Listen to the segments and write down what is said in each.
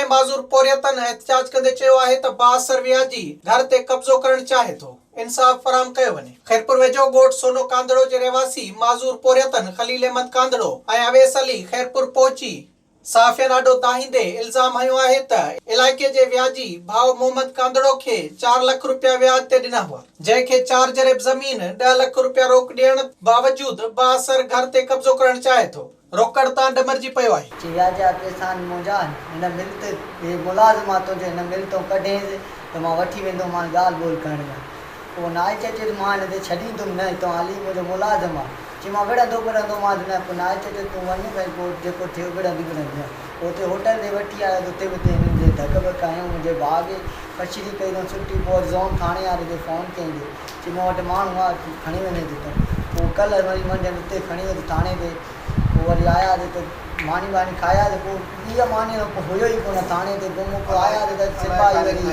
۾ معذور پورهيتن احتجاج ڪندي چيو آهي ته بااثر وياجي گهر تي قبضو ڪرڻ چاهي ٿو، انصاف فراهم ڪيو وڃي. خيرپور ويجهو ڳوٺ سونو ڪانڌڙو جي رهواسي معذور پورهيتن خليل احمد ڪانڌڙو ۽ اويس علي خيرپور پهچي صحافين آڏو دانهيندي الزام هنيو آهي ته علائقي جي وياجي ڀاء محمد ڪانڌڙو کي چار لک رپيا وياج تي ڏنا هئا، جنهن کي چار جريب زمين ڏهه لک رپيا روڪ ڏيڻ باوجود بااثر گهر تي قبضو ڪرڻ چاهي ٿو، روڪڙ تان ڏمرجي پيو آهي. چي وياج جا پئسا آهن منهنجا، هن مل تي هي ملازم آ تنهنجو هن مل تون ڪڍينس ته مان وٺي ويندومان ڳالهه ٻولهه ڪرڻي آ. پوء نائچ چيس مان هن تي ڇڏيندم نه، تون علي منهنجو ملازم آ. چي مان وڙهندو وڙهندومانس نه. پوء نائچ چيو تون وڃ ڀئي پوء جيڪو ٿيو وڙهندي وڙهندينء. پوء اتي هوٽل تي وٺي آيو ته اتي به اتي هنن جي ڌڪ ٻڪ هنيو منهنجي ڀاء کي ڪچهري ڪئي اٿئون سٺي. پوء وري زون ٿاڻي واري کي فون ڪيائين ته چي مون وٽ ماڻهو آ کڻي وڃي ٿو تون. پوء ڪلهه وري منجهند اتي کڻي ويو ته ٿاڻي تي. پوء وري آياسين ته ماني ٻاني کاياسين پوء ٻيء مانيء کان پوء هيو ئي ڪونه ٿاڻي تي گم پوء آياسين ته سپاهي وري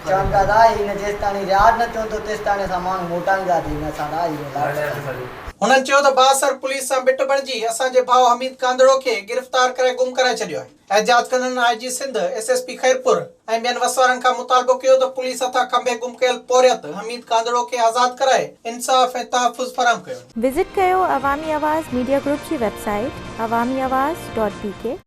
چون پيا ته آهي هن جيستاڻي رياض نه چوندو تيستاڻي اسان ماڻهو موٽائينداسين نه اسان راهي ۾ لاٽ هنن چيو ته بااثر پوليس سان ٻٽ بڻجي اسان جي ڀاء حميد ڪانڌڙو کي گرفتار ڪرائي گم ڪرائي ڇڏيو آهي. احتجاج ڪندڙن I G Sindh, S S P Khairpur ۽ ٻين وس وارن کان مطالبو ڪيو ته پوليس هٿان کنڀي گم ڪيل پورهيت حميد ڪانڌڙو کي آزاد ڪرائي انصاف ۽ تحفظ فراهم ڪيو وڃي. وزٽ ڪيو عوامي آواز ميڊيا گروپ جي website Awami Awaz dot B K.